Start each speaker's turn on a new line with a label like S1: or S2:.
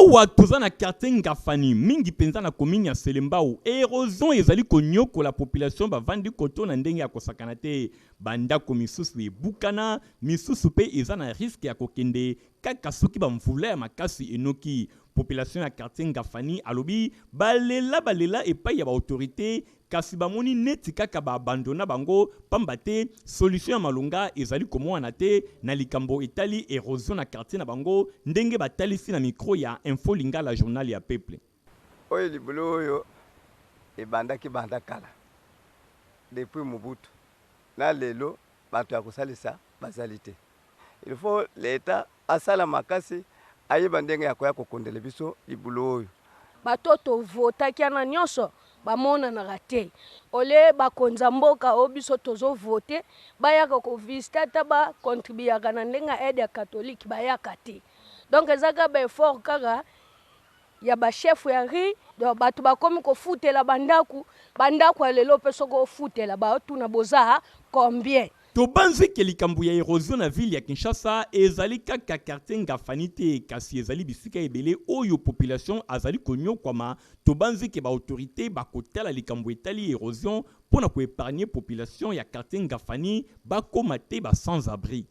S1: Awa toza na quartier Ngafani, mingi mpenza na commune ya Selembao. Erosion ezali konyokola population bavandi koto na ndenge ya kosakana te. Bandako misusu ebukana, misusu mpe eza na risque ya kokende kaka soki ba mvula ya makasi enoki. Population ya quartier Ngafani alobi balela balela epai ya ba autorites kasi bamoni neti kaka ba abandonna bango pamba te solution ya malonga ezali komonana te na likambo etali erosion na quartier na bango ndenge batalisi na micro ya Info Lingala journal ya peuple.
S2: Oyo libulu oyo ebandaki banda kala depuis Mobutu na lelo bato ya kosalisa bazali te. Il faut l'etat asala makasi ayeba ndenge ya koya kokondela biso libulu oyo.
S3: Bato oyo to votaki wana nionso bamonanaka te. Au lieu bakonzi ya mboka oyo biso tozo voter bayaka ko visiter ata ba contribuaka na ndenge ya aide ya catholique bayaka te. Donc eza kaka ba efforts kaka ya ba chefs ya rue. Donc batu bakomi kofutela ba ndaku, ba ndaku ya lelo pe soki ofutela baotuna boza combien?
S1: Tobanzi ke likambo ya erosion na ville ya Kinshasa ezali kaka quartier Ngafani te, kasi ezali bisika ebele oyo population azali konyokwama. Tobanzi ke ba autorites bakotala likambo etali erosion mpo na ko epargner population ya quartier Ngafani bakoma te ba sans abris.